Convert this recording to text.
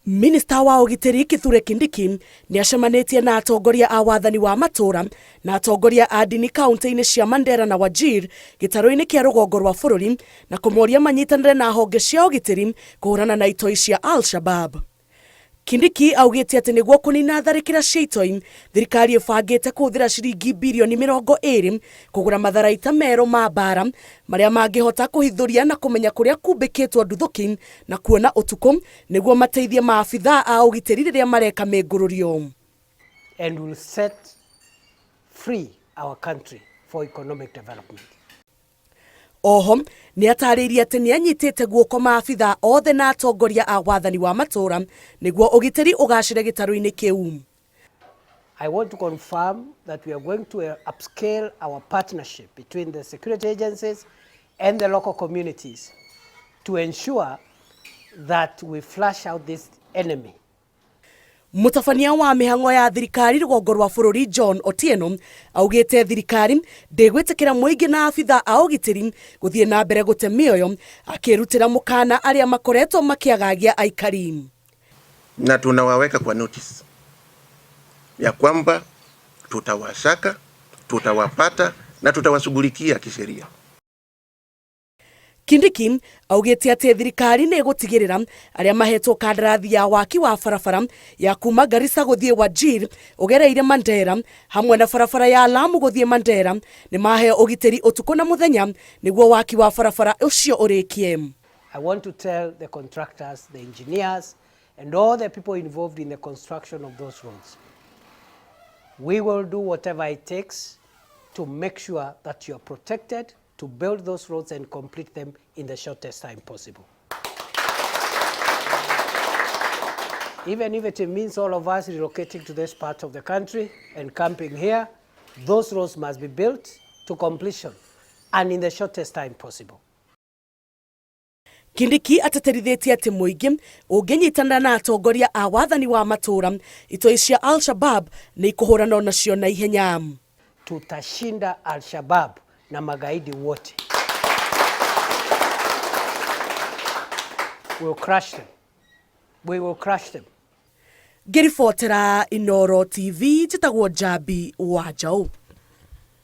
Minista wa ũgitĩri Kithure Kindiki nĩ acemanĩtie na atongoria a wathani wa matũũra na atongoria a ndini kaunti-inĩ cia Mandera na Wajir gĩtarũ-inĩ kĩa rũgongo rwa bũrũri na kũmoria manyitanĩre na honge cia ũgitĩri kũhũrana na itoi cia Al-Shabab. Kindiki augĩte atĩ nĩguo kũnina tharĩkĩra cia itoi, thirikari ĩbangĩte kũhũthĩra ciringi birioni 20 kũgũra matharaita merũ ma mbaara marĩa mangĩhota kũhithũria na kũmenya kũrĩa kumbĩkĩtwo nduthũki na kuona ũtukũ nĩguo mateithie maabithaa a ũgitĩri rĩrĩa mareka mĩngũrũrio. And will set free our country for economic development. Oho nĩ atarĩirie atĩ nĩ anyitĩte guoko maabithaa othe na atongoria a wathani wa matũũra nĩguo ũgitĩri ũgacĩre gĩtarũ-inĩ kĩu. I want to confirm that we are going to upscale our partnership between the security agencies and the local communities to ensure that we flush out this enemy. Mũtabania wa mĩhang'o ya thirikari rũgongo rwa bũrũri John Otieno augĩte thirikari ndĩgwĩtĩkĩra mũingĩ na abitha a ũgitĩri gũthiĩ na mbere gũte mĩoyo, akĩrutĩra mũkana arĩa makoretwo makĩagagia aikari. Na tunawaweka kwa notice ya kwamba tutawasaka, tutawapata na tutawashughulikia kisheria. Kindiki augĩte atĩ thirikari nĩ ĩgũtigĩrĩra arĩa mahetwo kandarathi ya waki wa barabara ya kuma Garissa gũthiĩ Wajir ũgereire Mandera hamwe na barabara ya Lamu gũthiĩ Mandera nĩ maheo ũgitĩri ũtukũ na mũthenya nĩguo waki wa barabara ũcio ũrĩkie. I want to tell the contractors, the engineers, and all the people involved in the construction of those roads, we will do whatever it takes to make sure that you are protected to build those roads and complete them in the shortest time possible. Even if it means all of us relocating to this part of the country and camping here, those roads must be built to completion and in the shortest time possible. Kindiki ateterithĩtie atĩ mũingĩ ũngĩnyitanĩra na atongoria a wathani wa matũũra, itoi cia Al-Shabab nĩ ikũhũranwo nacio na ihenya. Tutashinda Al-Shabab na magaidi wote. We will crush them. We will crush them. Ngĩribotera Inooro TV njĩtagwo Njambi wa Njaũ.